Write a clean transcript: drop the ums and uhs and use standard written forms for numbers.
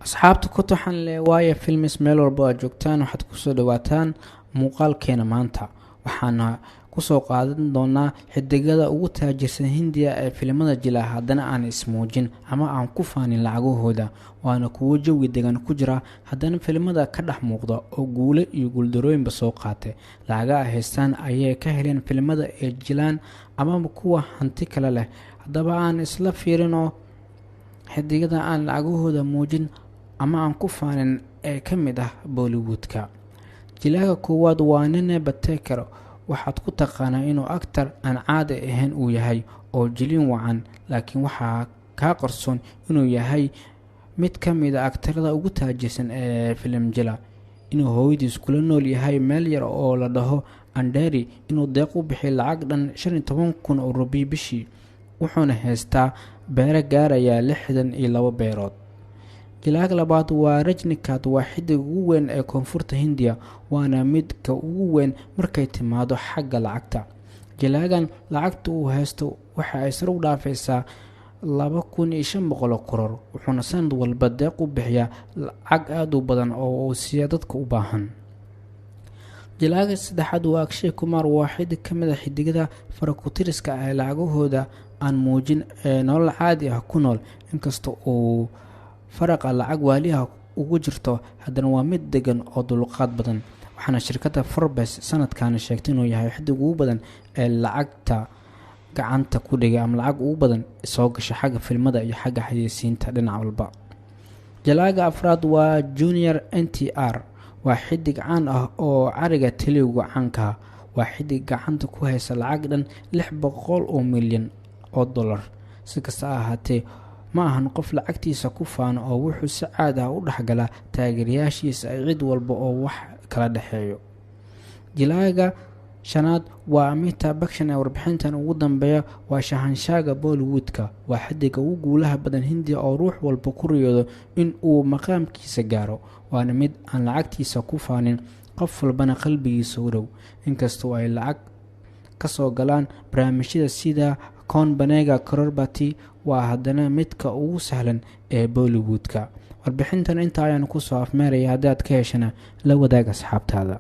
Asxaabta ku taxan leh Waaya Films, meel walba aad joogtaan, waxaad kusoo dhawaataan muuqaalkeena maanta. Waxaana kusoo qaadan doonaa xidigada ugu taajirsan Hindiya ee filimada jila, haddana aan ismuujin ama aan ku faanin lacagahooda. Waana kuwo jawi degan ku jira, haddana filimada ka dhex muuqda oo guulo iyo guuldarooyinba soo qaatay. Lacagaha ay haystaan ayay ka heleen filimada ay jilaan amaba kuwa hanti kale leh. Haddaba aan isla fiirino xidigada aan lacagahooda muujin ama aan ku faanin ee ka mid ah Bollywoodka. Jilaaga koowaad waa Nene Bateker. Waxaad ku taqaanaa inuu actor aan caadi ahayn uu yahay oo jilin wacan, laakiin waxaa kaa qarsoon inuu yahay mid ka mid a actorada ugu taajirsan ee filim jila, inuu hooyadiis kula nool yahay meel yar oo la dhaho Andheri, inuu deeq u bixiy lacag dhan 15,000 oo rubi bishii, wuxuuna haystaa beero gaaraya 62 beerood. Jilaaga labaad waa Rajnikant. Waa xidig ugu weyn ee koonfurta Hindiya, waana midka ugu weyn markay timaado xagga lacagta. Jilaagan lacagta uu haysto waxa ay sare u dhaafaysaa 2,500 crore, wuxuuna sanad walba deeq u bixiyaa lacag aada u badan oo uu siiya dadka u baahan. Jilaaga saddexaad waa Akshay Kumar. Waa xidig ka mid a xidigada farakutiriska ah ee lacagahooda aan muujin ee nolol caadi ah ku nool. Inkasta uu faraqa lacag waaliha ugu jirto, haddana waa mid degan oo dulqaad badan, waxaana shirkadda Forbes sanadkani sheegtay inuu yahay xidig ugu badan ee lacagta gacanta ku dhigay ama lacag ugu badan soo gasha xagga filmada iyo xagga xayeysiinta dhinac walba. Jalaaga afraad waa Junior NTR. Waa xidig caan ah oo cariga Telugu caanka. Waa xidig gacanta ku haysa lacag dhan 600 oo milyan oo dollar. Si kasta ha ahaatee, ma ahan qof lacagtiisa ku faano oo wuxuu si caadi ah u dhexgalaa taageerayaashiisa ay cid walba oo wax kala dhexeeyo. Jilaaga shanaad waa Amitabh Bachchan ee warbixintan ugu dambeeya. Waa shahanshaaga Bollywoodka. Waa xidiga ugu guulaha badan Hindiya oo ruux walba ku riyoodo in uu maqaamkiisa gaaro, waana mid aan lacagtiisa ku faanin, qof walbana qalbigiisa u dhow. Inkastoo ay lacag kasoo galaan barnaamijyada sida Kaun Banega Crorepati, waa haddana midka ugu sahlan ee Bollywoodka. Warbixintan intaa ayaan kusoo afmeeraya. Haddii aad ka heshana, la wadaag asxaabtaada.